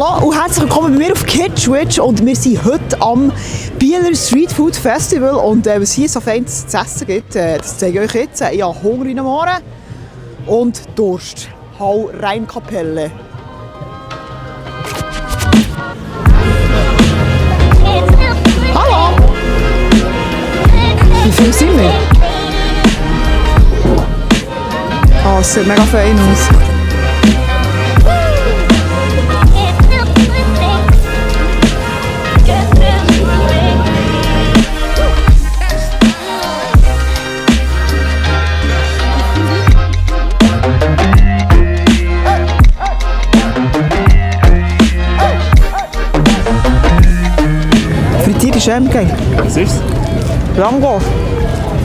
Hallo und herzlich willkommen bei mir auf Kitschwitch und wir sind heute am Bieler Street Food Festival und was hier so fein zu essen gibt, das zeige ich euch jetzt. Ich habe Hunger in den Ohren und Durst. Hau rein Kapelle. Hallo! Wie viel sind wir? Oh, es sieht mega fein aus. Frittiert ist geil. Was ist's? Lango.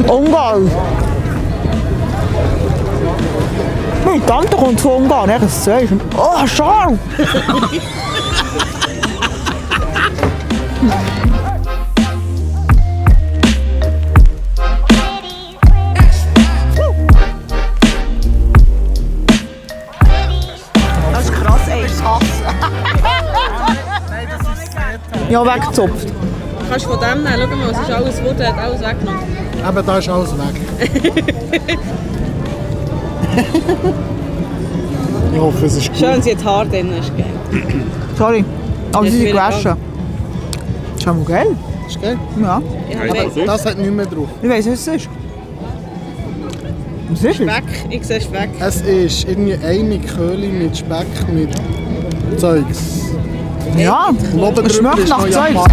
Ungarn. Meine Tante kommt von Ungarn, echt, das sagst du. Oh, scharf! Das ist krass, ey, ich hasse. Ja, weggezupft. Kannst du von dem nehmen? Schau mal, es ist alles Wunder, hat alles weggenommen. Aber da ist alles weg. Ich hoffe, es ist gut. Schön, sie hat Haar drin, ist geil. Sorry, aber Das sie sind ist wieder gewaschen. Ist auch mal geil. Ist geil? Ja, Ja, Das hat nichts mehr drauf. ich weiss, was es ist. Was ist es? Speck, ich sehe Speck. Es ist irgendwie eine Köhle mit Speck mit Zeugs. Ja, Oben es drüber schmeckt ist nach noch Zeug. Japan.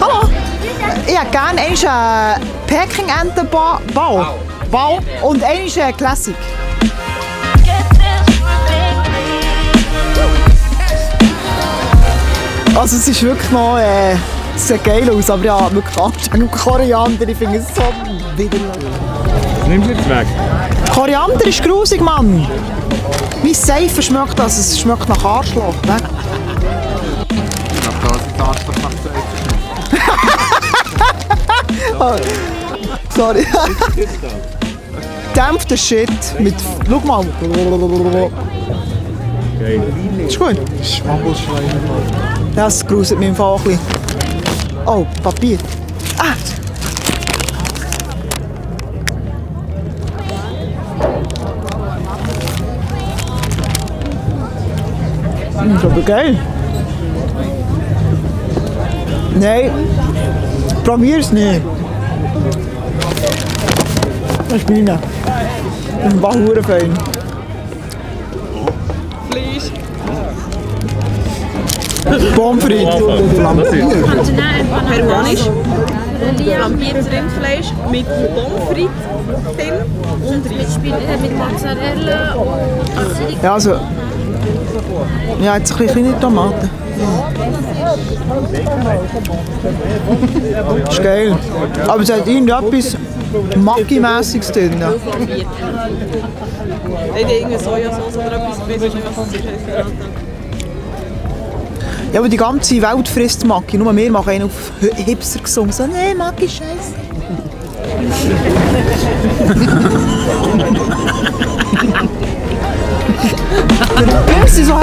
Hallo! Ich hätte gerne einen Peking-Entenbau und einen Classic. Also es ist wirklich noch, es sieht geil aus, aber ja, wirklich Angst wegen Koriander, ich finde es so widerlich. Was nimmst du jetzt weg? Koriander ist grusig, Mann! Mein Seife schmeckt das, es schmeckt nach Arschloch, ne? Oh, sorry. Dämpfter Shit mit... Schau mal. Geil. Ist gut. Schwabbelschweine. Das gruselt mich im Fall auch ein bisschen. Oh, Papier. Ah! Das ist aber geil. Nein, probier es nicht. Das ist meine. Das ist verdammt fein. Fleisch. Pommes frites. Peruanisch. Flambiertes Rindfleisch mit Pommes frites drin und Reis. Mit Mozzarella und Ja, also. Ja, jetzt ein bisschen kleine Tomaten. Das ist geil. Aber es hat irgendetwas Maggi-mässiges drin. Flambiert. Nicht irgendeine Sojasauce oder etwas, ich weiß nicht, was es ist. Ja, aber die ganze Welt frisst Maggi. Nur wir machen einen auf Hipster gesungen. So, nee, Maggi ist scheiße. Der Böse so.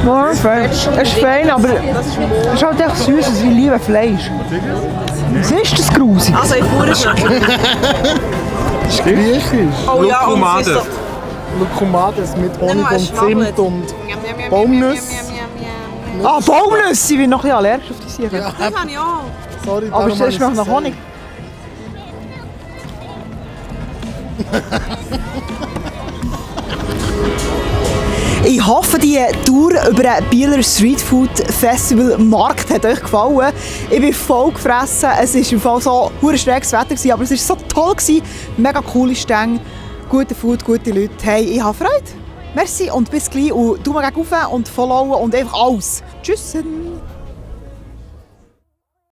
Ja, es ist fein, aber es ist halt echt süß, ich liebe Fleisch. Was ist das grusig? Also ich fuhre schon. Das ist griechisch. Oh ja, und es ist so... Lucumades mit Honig Nimm mal, und Zimt und Baumnüsse. Ah, Baumnüsse, ich bin noch ein bisschen allergisch auf die Sachen. Ja, Das habe ich auch. sorry, Aber darum es habe ich schmeckt nach gesagt. Honig. Ich hoffe, die Tour über den Bieler Street Food Festival Markt hat euch gefallen. Ich bin voll gefressen. Es war im Fall so schräges Wetter, aber es war so toll. Mega coole Stände, gute Food, gute Leute. Hey, ich habe Freude. Merci und bis gleich. Und du mal rauf und followen und einfach alles. Tschüss.